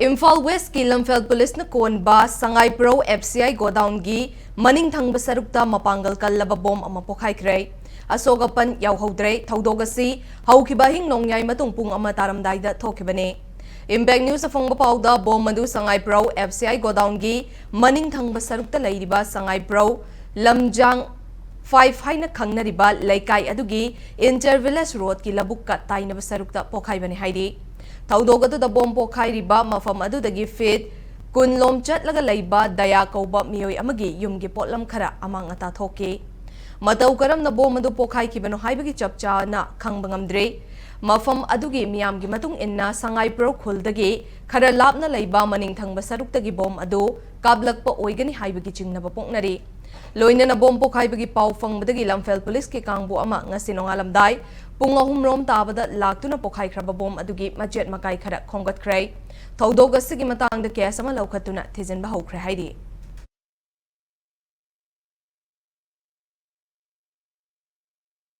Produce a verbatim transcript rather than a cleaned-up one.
ꯏꯝꯐꯥꯜ ꯋꯦꯁꯀꯤ ꯂꯝꯐꯦꯜ ꯄꯨꯂꯤꯁꯅ ꯀꯣꯟꯕ ꯁꯉꯥꯏꯄ꯭ꯔꯧ F C I ꯒꯣꯗꯥꯎꯟꯒꯤ ꯃꯅꯤꯡ ꯊꯪꯕ ꯁꯔꯨꯛꯇ ꯃꯄꯥꯡꯒꯜ ꯀꯜꯂꯕ ꯕꯣꯝ ꯑꯃ ꯄꯣꯈꯥꯏꯈ꯭ꯔꯦ꯫ ꯑꯁꯣꯛ ꯑꯄꯟ ꯌꯥꯎꯍꯧꯗ꯭ꯔꯦ꯫ ꯊꯧꯗꯣꯛ ꯑꯁꯤ ꯍꯧꯈꯤꯕ ꯑꯍꯤꯡ ꯅꯣꯡꯌꯥꯏ ꯃꯇꯨꯡ ꯄꯨꯡ ꯑꯃ ꯇꯥꯔꯝꯗꯥꯏꯗ ꯊꯣꯛꯈꯤꯕꯅꯤ꯫ Impact News ꯐꯪꯕ ꯄꯥꯎꯗ ꯕꯣꯝ ꯑꯗꯨ ꯁꯉꯥꯏꯄ꯭ꯔꯧ F C I ꯒꯣꯗꯥꯎꯟꯒꯤ ꯃꯅꯤꯡ ꯊꯪꯕ ꯁꯔꯨꯛꯇ ꯂꯩꯔꯤꯕ ꯁꯉꯥꯏꯄ꯭ꯔꯧ ꯂꯝꯖꯥꯡ five ꯍꯥꯏꯅ ꯈꯪꯅꯔꯤꯕ ꯂꯩꯀꯥꯏ ꯑꯗꯨꯒꯤ Inter Village Road ꯀꯤ ꯂꯧꯕꯨꯛꯀ ꯇꯥꯏꯅꯕ ꯁꯔꯨꯛꯇ ꯄꯣꯈꯥꯏꯕꯅꯤ ꯍꯥꯏꯔꯤ꯫ ꯊꯧꯗꯣꯛ ꯑꯗꯨꯗ ꯕꯣꯝ ꯄꯣꯈꯥꯏꯔꯤꯕ ꯃꯐꯝ ꯑꯗꯨꯗꯒꯤ feet ꯀꯨꯟ ꯂꯣꯝ ꯆꯠꯂꯒ ꯂꯩꯕ ꯗꯌꯥ ꯀꯧꯕ ꯃꯤꯑꯣꯏ ꯑꯃꯒꯤ ꯌꯨꯝꯒꯤ ꯄꯣꯠꯂꯝ ꯈꯔ ꯑꯃꯥꯡ ꯑꯇꯥ ꯊꯣꯛꯈꯤ꯫ ꯃꯇꯧ ꯀꯔꯝꯅ ꯕꯣꯝ ꯑꯗꯨ ꯄꯣꯈꯥꯏꯈꯤꯕꯅꯣ ꯍꯥꯏꯕꯒꯤ ꯆꯞ ꯆꯥꯅ ꯈꯪꯕ ꯉꯝꯗ꯭ꯔꯤ꯫ ꯃꯐꯝ ꯑꯗꯨꯒꯤ ꯃꯤꯌꯥꯝꯒꯤ ꯃꯇꯨꯡ ꯏꯟꯅ ꯁꯉꯥꯏꯄ꯭ꯔꯧ ꯈꯨꯜꯗꯒꯤ ꯈꯔ ꯂꯥꯞꯅ ꯂꯩꯕ ꯃꯅꯤꯡ ꯊꯪꯕ ꯁꯔꯨꯛꯇꯒꯤ ꯕꯣꯝ ꯑꯗꯨ ꯀꯥꯞꯂꯛꯄ ꯑꯣꯏꯒꯅꯤ ꯍꯥꯏꯕꯒꯤ ꯆꯤꯡꯅꯕ ꯄꯣꯛꯅꯔꯤ꯫ ꯂꯣꯏꯅꯅ ꯕꯣꯝ ꯄꯣꯈꯥꯏꯕꯒꯤ ꯄꯥꯎ ꯐꯪꯕꯗꯒꯤ ꯂꯝꯐꯦꯜ ꯄꯨꯂꯤꯁꯀꯤ ꯀꯥꯡꯕꯨ ꯑꯃ ꯉꯁꯤ ꯅꯣꯡꯉꯥꯜꯂꯝꯗꯥꯏ ꯄꯨꯡ ꯑꯍꯨꯝ ꯔꯣꯝ ꯇꯥꯕꯗ ꯂꯥꯛꯇꯨꯅ ꯄꯣꯈꯥꯏꯈ꯭ꯔꯕ ꯕꯣꯝ ꯑꯗꯨꯒꯤ ꯃꯆꯦꯠ ꯃꯀꯥꯏ ꯈꯔ ꯈꯣꯝꯒꯠꯈ꯭ꯔꯦ꯫ ꯊꯧꯗꯣꯛ ꯑꯁꯤꯒꯤ ꯃꯇꯥꯡꯗ case ꯑꯃ ꯂꯧꯈꯠꯇꯨꯅ ꯊꯤꯖꯤꯟꯕ ꯍꯧꯈ꯭ꯔꯦ ꯍꯥꯏꯔꯤ꯫